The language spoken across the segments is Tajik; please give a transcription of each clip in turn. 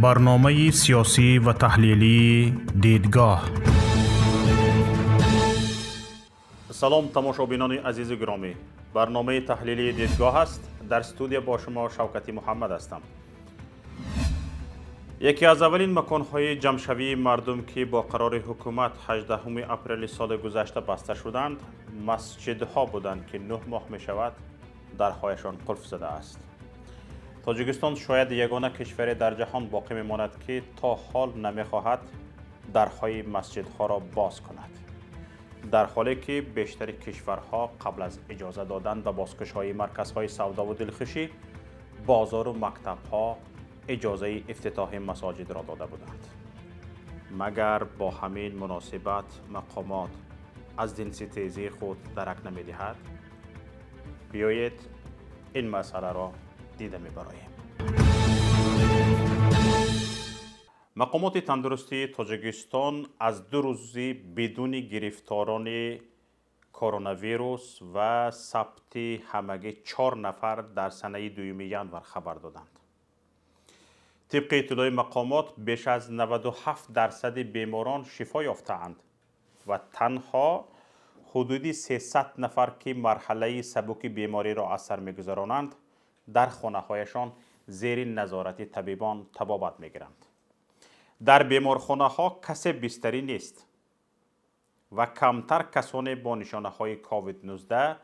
Барномаи сиёсӣ ва таҳлилии «Дидгоҳ». Салом, тамошобинони азизу гиромӣ! Барномаи таҳлилии «Дидгоҳ» аст. Дар студия бо шумо Шавкати Муҳаммад ҳастам. Яке аз аввалин маконҳои ҷамъшавии мардум, ки бо қарори ҳукумат 18 апрели соли гузашта баста шуданд, масҷидҳо буданд, ки 9 моҳ мешавад, дарҳояшон қулф задааст. Тоҷикистон шояд ягона кишваре дар ҷаҳон боқӣ мемонад, ки то ҳол намехоҳад дарҳои масҷидҳоро боз кунад, дар ҳоле ки бештари кишварҳо қабл аз иҷоза додан ба бозкушоии марказҳои савдову дилхушӣ, бозору мактабҳо иҷозаи ифтитоҳи масоҷидро дода буданд. Магар бо ҳамин муносибат мақомот аз динситезии худ дарак намедиҳад? Биёед, ин масъаларо дида мебароем. Мақомоти тандурустии Тоҷикистон аз 2 рӯзи бидуни гирифторони коронавирус ва сабти ҳамагӣ 4 нафар дар санаи 2 январ хабар доданд. Тибқи иттилои мақомот, беш аз 97% беморон шифо ёфтаанд ва танҳо ҳудуди 300 нафар, ки марҳалаи сабуки бемориро аз сар мегузаронанд, дар хонаҳояшон зери назорати табибон табобат мегиранд. Дар беморхонаҳо касе бистарӣ нест ва камтар касоне бо нишонаҳои COVID-19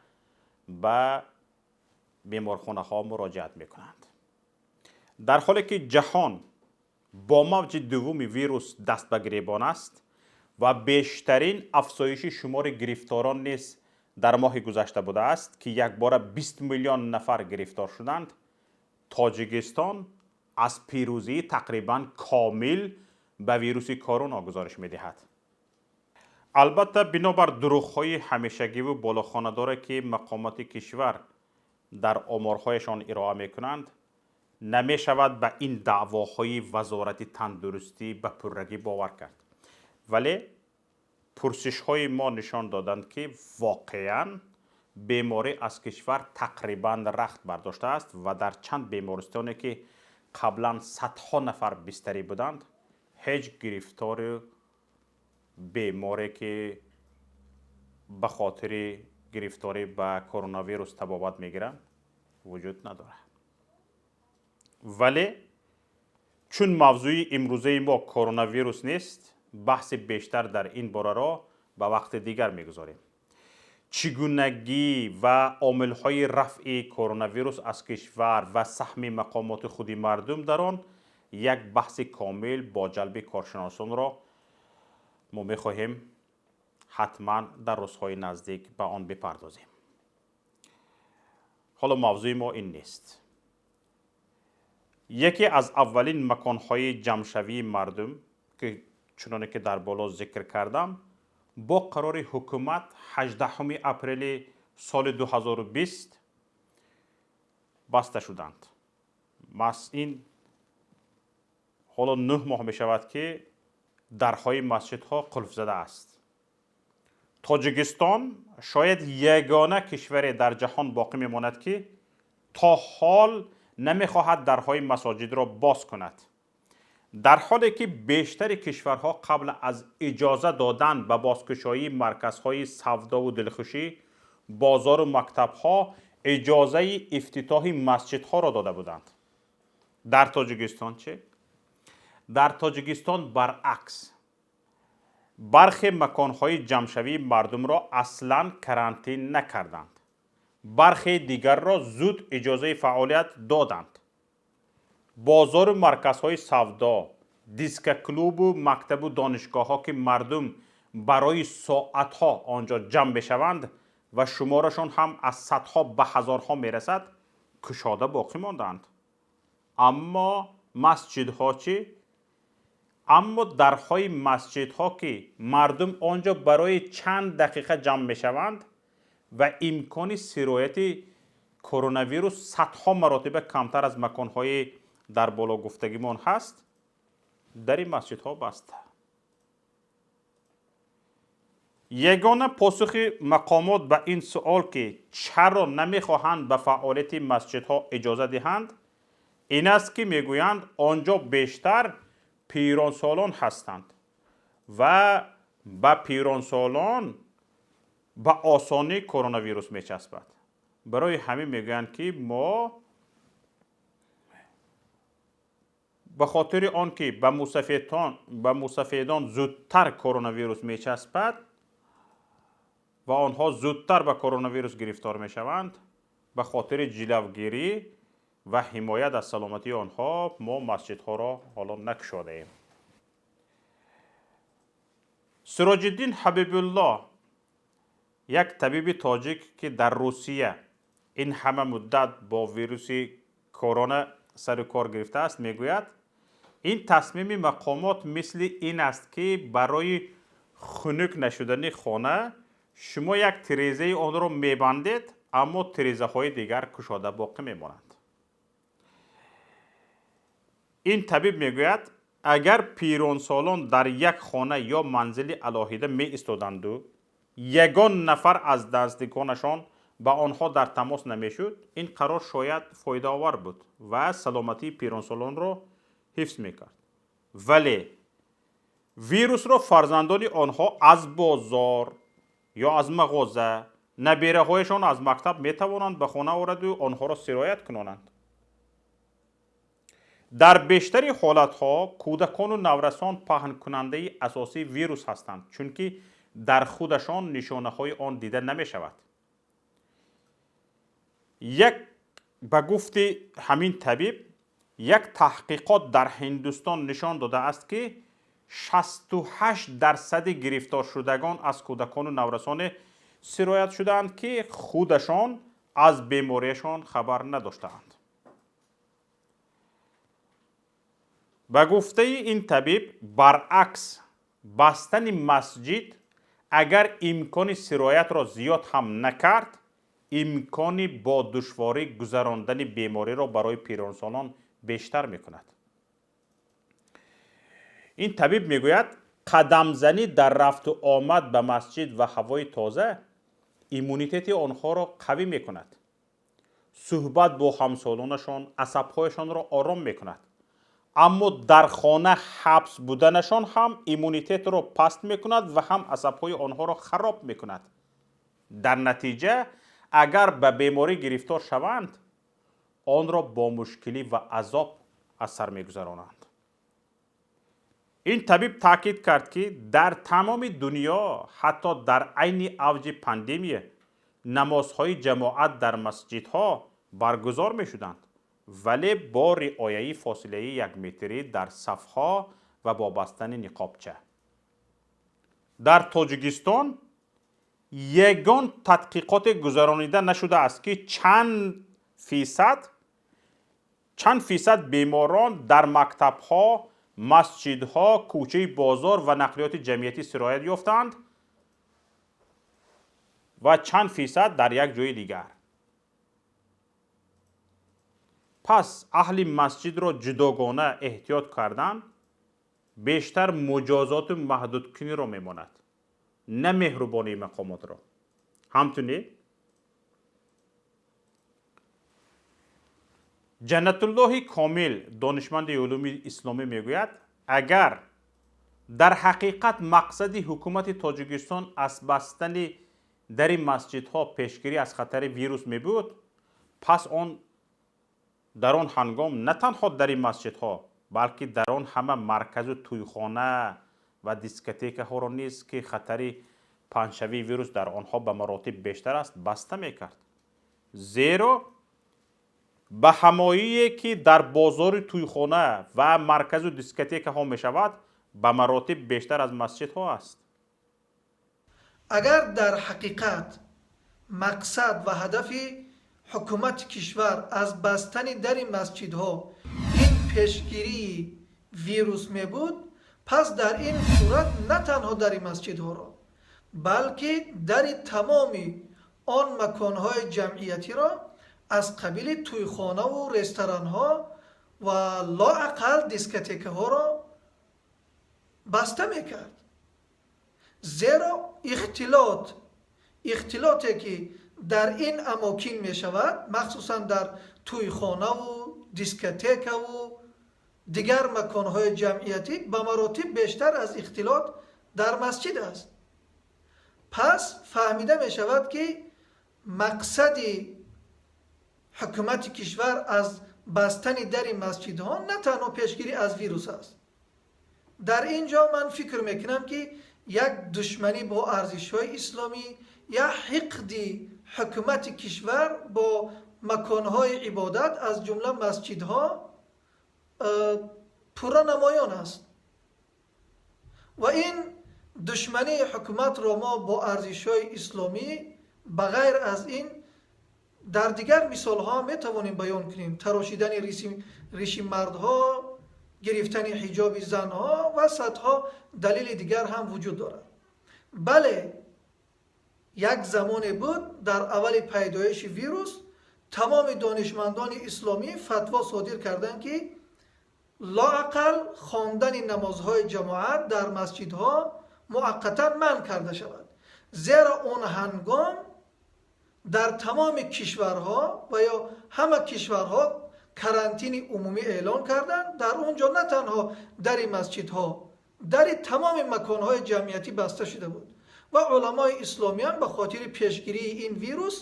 ба беморхонаҳо муроҷиат мекунанд. Дар ҳоле ки ҷаҳон бо мавҷи дуввуми вирус даст ба гиребон аст ва бештарин афзоиши шумори гирифторон низ дар моҳи гузашта будааст, ки якбора 20 миллион нафар гирифтор шуданд, Тоҷикистон аз пирӯзии тақрибан комил ба вируси корона гузориш медиҳад. Албатта, бинобар дурӯғҳои ҳамешагиву болохонадоре, ки мақомоти кишвар дар оморҳояшон ироа мекунанд, намешавад ба ин даъвоҳои Вазорати тандурустӣ ба пуррагӣ бовар кард. Вале пурсишҳои мо нишон доданд, ки воқеан беморӣ аз кишвар тақрибан рахт бардоштааст ва дар чанд бемористоне, ки қаблан садҳо нафар бистарӣ буданд, ҳеҷ гирифтору беморе, ки ба хотири гирифторӣ ба коронавирус табобат мегиранд, вуҷуд надорад. Вале чун мавзӯи имрӯзаи мо коронавирус нест, баҳси бештар дар ин бораро ба вақти дигар мегузорем. Чӣ гунагӣ ва омилҳои рафъи коронавирус аз кишвар ва саҳми мақомоти худи мардум дар он як баҳси комил бо ҷалби коршиносонро мо мехоҳем ҳатман дар рӯзҳои наздик ба он бипардозем. Ҳоло мавзӯи мо ин нест. Яке аз аввалин маконҳои ҷамъшавии мардум, ки чуноне ки дар боло зикр кардам, бо қарори ҳукумат 18 апрели соли 2020 баста шуданд. Маҳз ин ҳоло 9 моҳ мешавад, ки дарҳои масҷидҳо қулф задааст. Тоҷикистон шояд ягона кишваре дар ҷаҳон боқӣ мемонад, ки то ҳол намехоҳад дарҳои масоҷидро боз кунад, дар ҳоле ки бештари кишварҳо қабл аз иҷоза додан ба бозкушоии марказҳои савдову дилхушӣ, бозору мактабҳо иҷозаи ифтитоҳи масҷидҳоро дода буданд. Дар Тоҷикистон чӣ? Дар Тоҷикистон баръакс, бархе маконҳои ҷамъшавии мардумро аслан карантин накарданд, бархе дигарро зуд иҷозаи фаъолият доданд. Бозору марказҳои савдо, дискоклубу мактабу донишгоҳҳо, ки мардум барои соатҳо он ҷо ҷамъ мешаванд ва шуморашон ҳам аз садҳо ба ҳазорҳо мерасад, кушода боқӣ монданд. Аммо масҷидҳо чӣ? Аммо дарҳои масҷидҳо, ки мардум он ҷо барои чанд дақиқа ҷамъ мешаванд ва имкони сирояти коронавирус садҳо маротиба камтар аз маконҳои дар боло гуфтагимон ҳаст, дари масҷидҳо баста. Ягона посухи мақомот ба ин суол, ки чаро намехоҳанд ба фаъолияти масҷидҳо иҷоза диҳанд, Ин аст, ки мегӯянд, он ҷо бештар пиронсолон ҳастанд ва ба пиронсолон ба осонӣ коронавирус мечаспад. Барои ҳамин мегӯянд, ки мо ба хотири он ки ба мусафедон зудтар коронавирус мечаспад ва онҳо зудтар ба коронавирус гирифтор мешаванд, ба хотири ҷилавгирӣ ва ҳимоят аз саломатии онҳо мо масҷидҳоро ҳоло накушодаем. Сироҷиддин Ҳабибуллоҳ, як табиби тоҷик, ки дар Русия ин ҳама муддат бо вируси корона сару кор гирифтааст, мегӯяд, ин тасмими мақомот мисли ин аст, ки барои хунук нашудани хона шумо як тирезаи онро мебандед, аммо тирезаҳои дигар кушода боқӣ мемонанд. Ин табиб мегӯяд, агар пиронсолон дар як хона ё манзили алоҳида меистоданду ягон нафар аз наздиконашон ба онҳо дар тамос намешуд, ин қарор шояд фоидаовар буд ва саломатии пиронсолонро ҳифз мекард. Вале вирусро фарзандони онҳо аз бозор ё аз мағоза, набераҳояшон аз мактаб метавонанд ба хона ораду онҳоро сироят кунонанд. Дар бештари ҳолатҳо кӯдакону наврасон паҳнкунандаи асосии вирус ҳастанд, чунки дар худашон нишонаҳои он дида намешавад. Як ба гуфти ҳамин табиб, як таҳқиқот дар Ҳиндустон нишон додааст, ки 68% гирифторшудагон аз кӯдакону наврасоне сироят шудаанд, ки худашон аз бемориашон хабар надоштаанд. Ба гуфтаи ин табиб, баръакс, бастани масҷид агар имкони сироятро зиёд ҳам накард, имкони бо душворӣ гузарондани бемориро барои пиронсолон бештар мекунад. Ин табиб мегӯяд, қадамзанӣ дар рафту омад ба масҷид ва ҳавои тоза иммунитети онҳоро қавӣ мекунад, суҳбат бо ҳамсолонашон асабҳояшонро ором мекунад, аммо дар хона ҳабс буданашон ҳам иммунитетро паст мекунад ва ҳам асабҳои онҳоро хароб мекунад. Дар натиҷа, агар ба беморӣ гирифтор шаванд, онро бо мушкилӣ ва азоб аз сар мегузаронанд. Ин табиб таъкид кард, ки дар тамоми дунё, ҳатто дар айни авҷи пандемия, намозҳои ҷамоат дар масҷидҳо баргузор мешуданд, вале бо риояи фосилаи якметрӣ дар сафҳо ва бо бастани ниқобча. Дар Тоҷикистон ягон тадқиқоте гузаронида нашудааст, ки чанд фисад беморон дар мактабҳо, масҷидҳо, кӯчаи бозор ва нақлиёти ҷамъиятӣ сироят ёфтаанд ва чанд фисад дар як ҷои дигар. Пас аҳли масҷидро ҷудогона эҳтиёт кардан бештар муҷозоту маҳдудкуниро мемонад, на меҳрубонии мақомотро. Ҳамчунин Ҷаннатуллоҳи Комил, донишманди улуми исломӣ, мегӯяд, агар дар ҳақиқат мақсади ҳукумати Тоҷикистон аз бастани дари масҷидҳо пешгирӣ аз хатари вирус мебуд, пас он дар он ҳангом на танҳо дари масҷидҳо, балки дар он ҳама марказу тӯйхона ва дискотекаҳоро низ, ки хатари паҳншавии вирус дар онҳо ба маротиб бештар аст, баста мекард. Зеро ба ҳамоие, ки дар бозори тӯйхона ва марказу дискотекаҳо мешавад, ба маротиб бештар аз масҷидҳо аст. Агар дар ҳақиқат мақсад ва ҳадафи ҳукумати кишвар аз бастани дари масҷидҳо ин пешгирии вирус мебуд, пас дар ин сурат на танҳо дари масҷидҳоро, балки дари тамоми он маконҳои ҷамъиятиро аз қабили тӯйхонаву ресторанҳо ва лоақал дискотекаҳоро баста мекард. Зеро ихтилоте ки Дар ин амокин мешавад, махсусан дар тӯйхонаву дискотекаву дигар маконҳои ҷамъиятӣ, ба маротиб бештар аз ихтилот дар масҷид аст. Пас фаҳмида мешавад, ки мақсади ҳукумати кишвар аз бастани дари масҷидҳо на танҳо пешгирӣ аз вирус аст. Дар ин ҷо ман фикр мекунам, ки як душманӣ бо арзишҳои исломӣ, як ҳиқди ҳукумати кишвар бо маконҳои ибодат, аз ҷумла масҷидҳо, пурра намоён аст ва ин душмании ҳукуматро мо бо арзишҳои исломӣ ба ғайр аз ин дар дигар мисолҳо метавонем баён кунем: тарошидани риши мардҳо, гирифтани ҳиҷоби занҳо ва садҳо далели дигар ҳам вуҷуд дорад. Бале, як замоне буд, дар аввали пайдоиши вирус тамоми донишмандони исломӣ фатво содир карданд, ки лоақал хондани намозҳои ҷамоат дар масҷидҳо муаққатан манъ карда шавад, зеро он ҳангом дар тамоми кишварҳо ва ё ҳама кишварҳо карантини умумӣ эълон карданд. Дар он ҷо на танҳо дари масҷидҳо, дари тамоми маконҳои ҷамъиятӣ баста шуда буд ва уламои исломиам ба хотири пешгирии ин вирус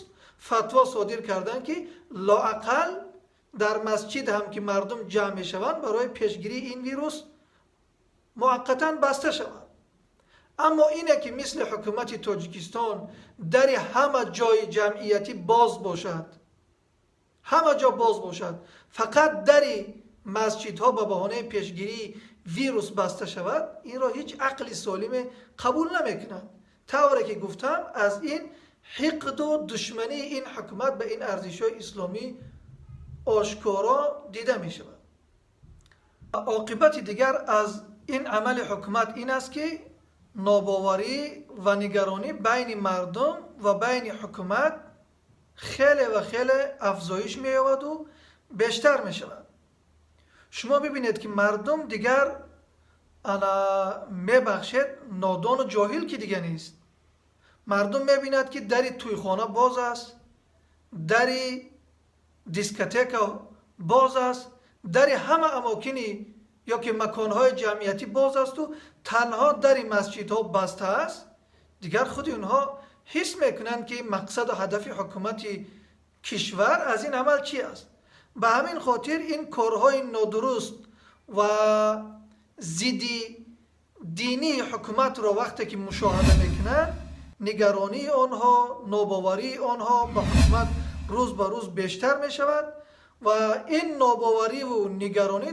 фатво содир карданд, ки лоақал дар масҷид ҳам ки мардум ҷамъ мешаванд, барои пешгирии ин вирус муаққатан баста шавад. Аммо ине ки мисли ҳукумати Тоҷикистон дари ҳама ҷои ҷамъиятӣ боз бошад, ҳама ҷо боз бошад, фақат дари масҷидҳо ба баҳонаи пешгирии вирус баста шавад, инро ҳеҷ ақли солиме қабул намекунад. Тавре ки гуфтам, аз ин ҳиқду душмании ин ҳукумат ба ин арзишҳои исломӣ ошкоро дида мешавад. Оқибати дигар аз ин амали ҳукумат ин аст, ки нобоварӣ ва нигаронӣ байни мардум ва байни ҳукумат хеле ва хеле афзоиш меёбаду бештар мешавад. Шумо бибинед, ки мардум дигар, ана, мебахшед, нодону ҷоҳил ки дига нест. Мардум мебинад, ки дари тӯйхона боз аст, дари дискотека боз аст, дари ҳама амокини ё ки маконҳои ҷамъиятӣ боз асту танҳо дари масҷидҳо баста аст. Дигар худи онҳо ҳис мекунанд, ки мақсаду ҳадафи ҳукумати кишвар аз ин амал чи аст. Ба ҳамин хотир ин корҳои нодуруст ва зидди динии ҳукуматро вақте ки мушоҳада мекунанд, нигаронии онҳо, нобоварии онҳо ба ҳукумат рӯз ба рӯз бештар мешавад ва ин нобовариву нигаронӣ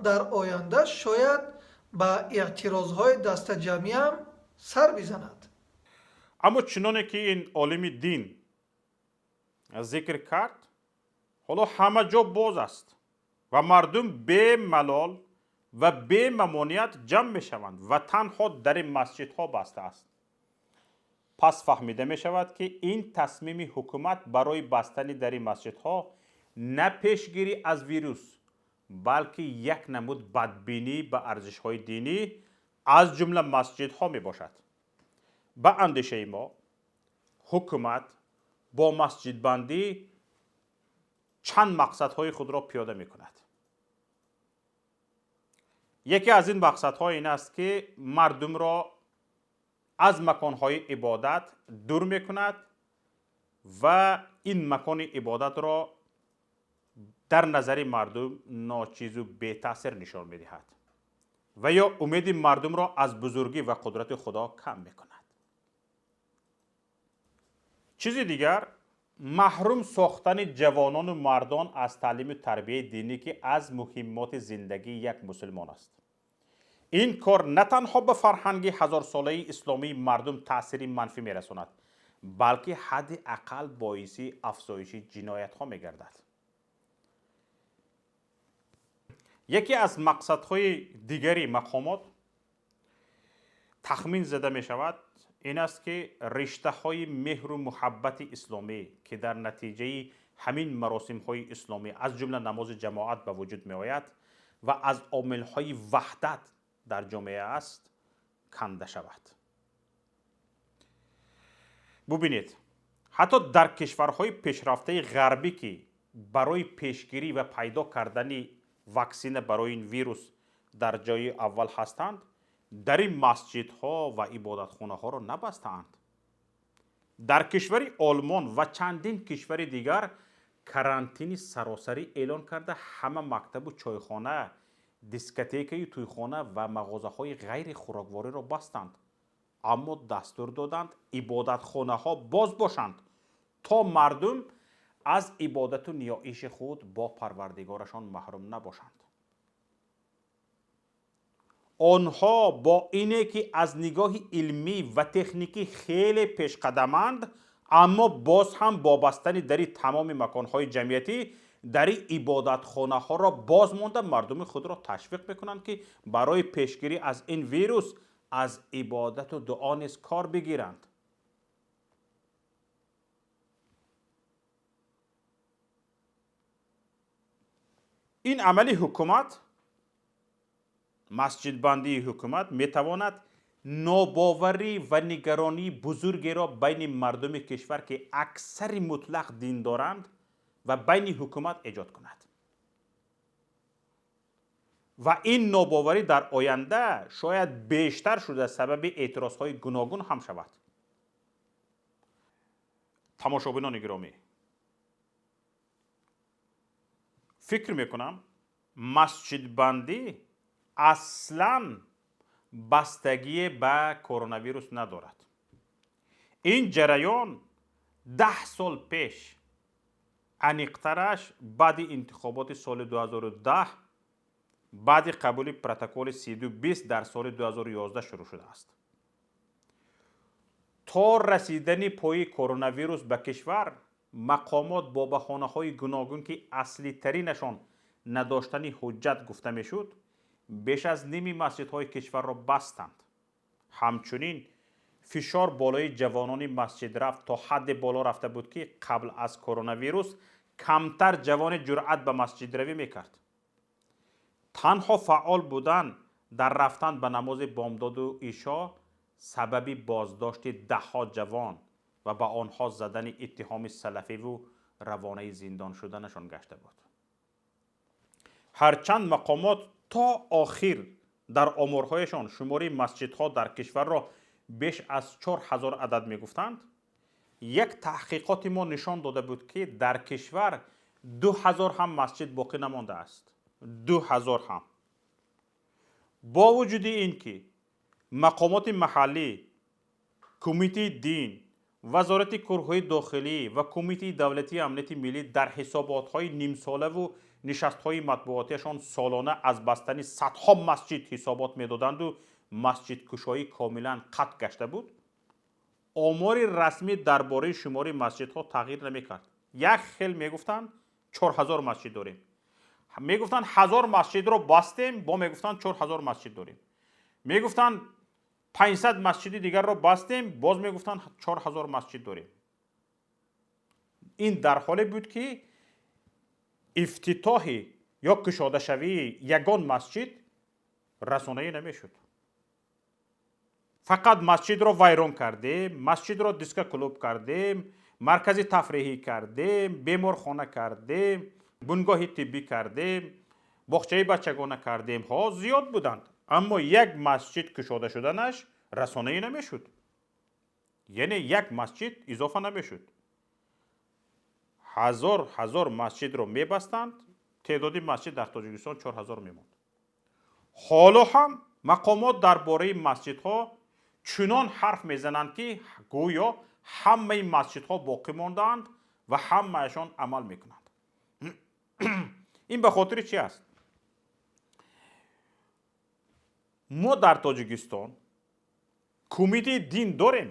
дар оянда шояд ба эътирозҳои дастаҷамъиам сар бизанад. Аммо чуноне ки ин олими дин зикр кард, ҳоло ҳама ҷо боз аст ва мардум бемалол ва бемамоният ҷамъ мешаванд ва танҳо дари масҷидҳо баста аст. Пас фаҳмида мешавад, ки ин тасмими ҳукумат барои бастани дари масҷидҳо на пешгирӣ аз вирус, балки як намуд бадбинӣ ба арзишҳои динӣ, аз ҷумла масҷидҳо мебошад. Ба андешаи мо, ҳукумат бо масҷидбандӣ чанд мақсадҳои худро пиёда мекунад. Яке аз ин мақсадҳо ин аст, ки мардумро аз маконҳои ибодат дур мекунад ва ин макони ибодатро дар назари мардум ночизу бетаъсир нишон медиҳад ва ё умеди мардумро аз бузургӣ ва қудрати Худо кам мекунад. Чизи дигар, маҳрум сохтани ҷавонону мардон аз таълиму тарбияи динӣ, ки аз муҳиммоти зиндагии як мусулмон аст. Ин кор на танҳо ба фарҳанги ҳазорсолаи исломии мардум таъсири манфӣ мерасонад, балки ҳадди ақал боиси афзоиши ҷиноятҳо мегардад. Яке аз мақсадҳои дигари мақомот, тахмин зада мешавад, ин аст, ки риштаҳои меҳру муҳаббати исломӣ, ки дар натиҷаи ҳамин маросимҳои исломӣ, аз ҷумла намози ҷамоат, ба вуҷуд меояд ва аз омилҳои ваҳдат дар ҷомеа аст, канда шавад. Бубинед, Ҳатто дар кишварҳои пешрафтаи ғарбӣ, ки барои пешгирӣ ва пайдо кардани ваксина барои ин вирус дар ҷои аввал ҳастанд, дари масҷидҳо ва ибодатхонаҳоро набастаанд. Дар кишвари Олмон ва чандин кишвари дигар карантини саросарӣ эълон карда, ҳама мактабу чойхона, дискотекаю тӯйхона ва мағозаҳои ғайри хӯроквориро бастанд, аммо дастур доданд ибодатхонаҳо боз бошанд, то мардум аз ибодату ниёиши худ бо Парвардигорашон маҳрум набошанд. Онҳо бо ине ки аз нигоҳи илмӣ ва техникӣ хеле пешқадаманд, аммо боз ҳам бо бастани дари тамоми маконҳои ҷамъиятӣ дари ибодатхонаҳоро боз монда, мардуми худро ташвиқ мекунанд, ки барои пешгирӣ аз ин вирус аз ибодату дуо низ кор бигиранд. Ин амали ҳукумат, масҷидбандии ҳукумат, метавонад нобоварӣ ва нигаронии бузургеро байни мардуми кишвар, ки аксари мутлақ дин доранд, ва байни ҳукумат эҷод кунад. Ва ин нобоварӣ дар оянда шояд бештар шуда сабаби эътирозҳои гуногун ҳам шавад. Тамошобинони гиромӣ, фикр мекунам, масҷидбандӣ аслан бастагие ба коронавирус надорад. Ин ҷараён 10 сол пеш, аниқтараш баъди интихоботи соли 2010, баъди қабули протоколи 3220 дар соли 2011 шурӯъ шудааст. То расидани пои коронавирус ба кишвар, мақомот бо баҳонаҳои гуногун, ки аслитаринашон надоштани ҳуҷҷат гуфта мешуд, беш аз ними масҷидҳои кишварро бастанд. Ҳамчунин фишор болои ҷавонони масҷидрафт то ҳадде боло рафта буд, ки қабл аз коронавирус камтар ҷавоне ҷуръат ба масҷидравӣ мекард. Танҳо фаъол будан дар рафтан ба намози бомдоду ишо сабаби боздошти даҳҳо ҷавон ва ба онҳо задани иттиҳоми салафиву равонаи зиндон шуданашон гашта буд. Ҳарчанд мақомот то охир дар оморҳояшон шумори масҷидҳо дар кишварро беш аз 4000 адад мегуфтанд, як таҳқиқоти мо нишон дода буд, ки дар кишвар 2000 ҳам масҷид боқӣ намондааст. 2000 ҳам. Бо вуҷуди ин ки мақомоти маҳаллӣ, кумитаи дин, вазорати корҳои дохилӣ ва кумитаи давлатии амнияти миллӣ дар ҳисоботҳои нимсолаву нишастҳои матбуотиашон солона аз бастани садҳо масҷид ҳисобот медоданду масҷидкушоӣ комилан қатъ гашта буд, омори расмӣ дар бораи шумори масҷидҳо тағйир намекард. Як хел мегуфтанд 4000 масҷид дорем, мегуфтанд 1000 масҷидро бастем, бо мегуфтанд 4000 масҷид дорем, мегуфтанд 500 масҷиди дигарро бастем, боз мегуфтанд 4000 масҷид дорем. Ин дар ҳоле буд, ки ифтитоҳи ё кушодашавии ягон масҷид расонаӣ намешуд. Фақат масҷидро вайрон кардем, масҷидро дискоклуб кардем, маркази тафриҳӣ кардем, беморхона кардем, бунгоҳи тиббӣ кардем, боғчаи бачагона кардем. Ҳо зиёд буданд, аммо як масҷид кушода шуданаш расонаӣ намешуд. Яъне як масҷид изофа намешуд. Ҳазор ҳазор масҷидро мебастанд, теъдоди масҷид дар Тоҷикистон 4000 мемонд. Ҳоло ҳам мақомот дар бораи масҷидҳо чунон ҳарф мезананд, ки гӯё ҳамаи масҷидҳо боқӣ мондаанд ва ҳамаашон амал мекунанд. Ин ба хотири чи аст? Мо дар Тоҷикистон кумитаи дин дорем,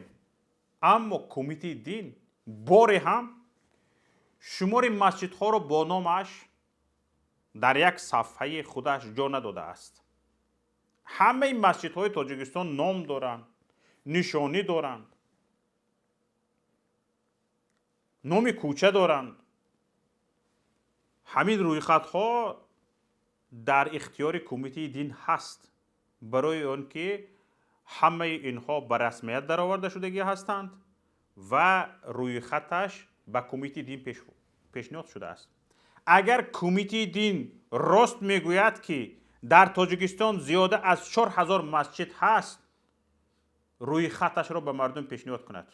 аммо кумитаи дин боре ҳам шумори масҷидҳоро бо номаш дар як сафҳаи худаш ҷо надодааст. Ҳамаи масҷидҳои Тоҷикистон ном доранд, нишонӣ доранд, номи кӯча доранд. Ҳамин рӯйхатҳо дар ихтиёри кумитаи дин ҳаст, барои он ки ҳамаи инҳо ба расмият дароварда шудагӣ ҳастанд. Ва рӯйхаташ ба кумитаи дин пешниҳод шудааст. Агар кумитаи дин рост мегӯяд, ки дар Тоҷикистон зиёда аз 4000 масҷид ҳаст, рӯйхаташро ба мардум пешниҳод кунад,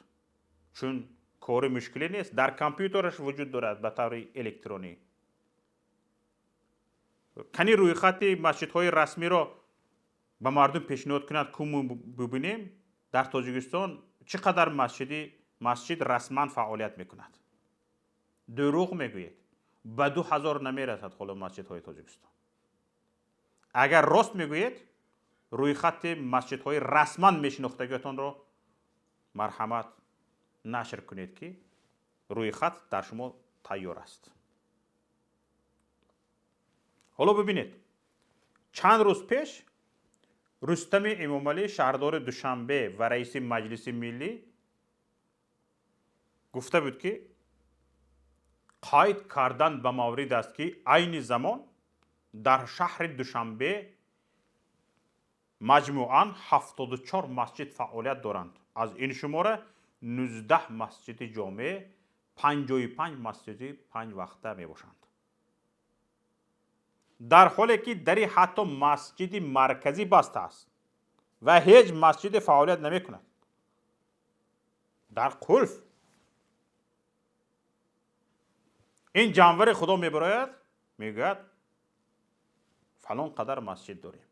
чун кори мушкиле нест, дар компютераш вуҷуд дорад ба таври электронӣ. Кани рӯйхати масҷидҳои расмиро ба мардум пешниҳод кунад, ку бубинем дар Тоҷикистон чӣ қадар масҷид расман фаъолият мекунад. Дурӯғ мегӯед, ба 2000 намерасад ҳоло масҷидҳои Тоҷикистон. Агар рост мегӯед, рӯйхати масҷидҳои расман мешинохтагиатонро марҳамат нашр кунед, ки рӯйхат дар шумо тайёр аст. Ҳоло бибинед, чанд рӯз пеш Рустами Эмомалӣ, шаҳрдори Душанбе ва раиси Маҷлиси Миллӣ, гуфта буд, ки қайд кардан ба маврид аст, ки айни замон дар шаҳри Душанбе маҷмӯан 74 масҷид фаъолият доранд. Аз ин шумора 19 масҷиди ҷомеъ, 55 масҷиди панҷвақта мебошанд. Дар ҳоле ки дари ҳатто масҷиди марказӣ баста аст ва ҳеҷ масҷиде фаъолият намекунад, дар қулф. Ин ҷанвари худо мебарояд, мегӯяд фалон қадар масҷид дорем.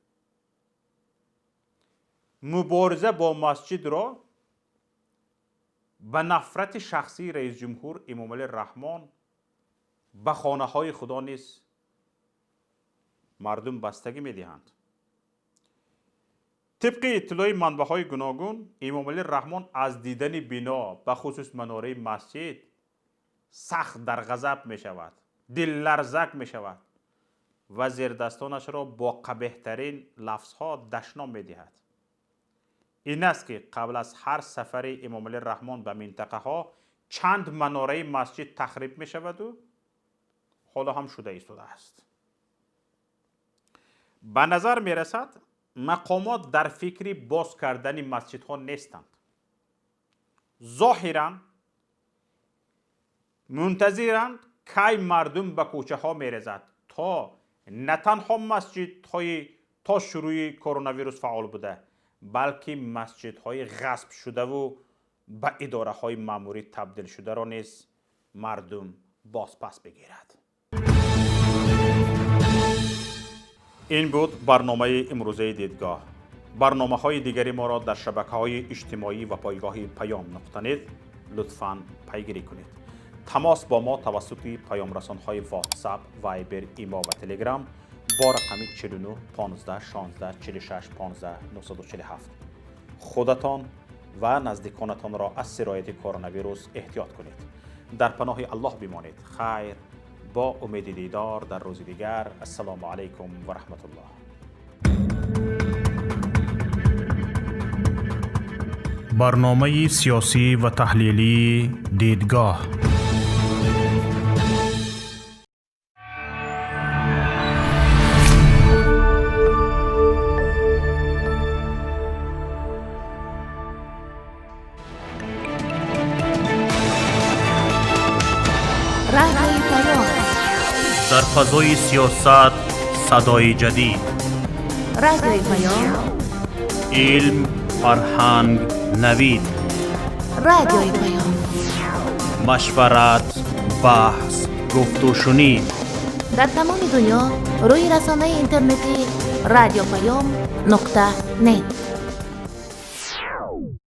Мубориза бо масҷидро ба нафрати шахсии раисҷумҳур Эмомалӣ Раҳмон ба хонаҳои худо низ мардум бастагӣ медиҳанд. Тибқи иттилои манбаъҳои гуногун, Эмомалӣ Раҳмон аз дидани бино, бахусус манораи масҷид, сахт дар ғазаб мешавад, дилларзак мешавад ва зердастонашро бо қабеҳтарин лафзҳо дашном медиҳад. Ин аст, ки қабл аз ҳар сафари Эмомалӣ Раҳмон ба минтақаҳо чанд манораи масҷид тахриб мешаваду ҳоло ҳам шуда истодааст. Ба назар мерасад, мақомот дар фикри боз кардани масҷидҳо нестанд. Зоҳиран мунтазиранд, кай мардум ба кӯчаҳо мерезад, то на танҳо масҷидҳои то шурӯи коронавирус фаъол буда, балки масҷидҳои ғасб шудаву ба идораҳои маъмурӣ табдил шударо низ мардум бозпас бигирад. Ин буд барномаи имрӯзаи Дидгоҳ. Барномаҳои дигари моро дар шабакаҳои иҷтимоӣ ва пойгоҳи Паём нуқта нет лутфан пайгирӣ кунед. Тамос бо мо тавассути паёмрасонҳои WhatsApp, Viber, Имо ва Telegram бо рақами 49 15 16 46 15 947. Худатон ва наздиконатонро аз сирояти коронавирус эҳтиёт кунед. Дар паноҳи Аллоҳ бимонед. Хайр, бо умеди дидор дар рӯзи дигар. Ассалому алайкум ва раҳматуллоҳ. Барномаи сиёсӣ ва таҳлилии Дидгоҳ. Радиои Паём. Дар фазои сиёсат садои ҷадид. Радиои Паём. Илм, фарҳанг, навид. Радиои Паём. Машварат, баҳс, гуфтушунид. Дар тамоми дунё рӯи расонаи интернетӣ радиопаём нуқта нет.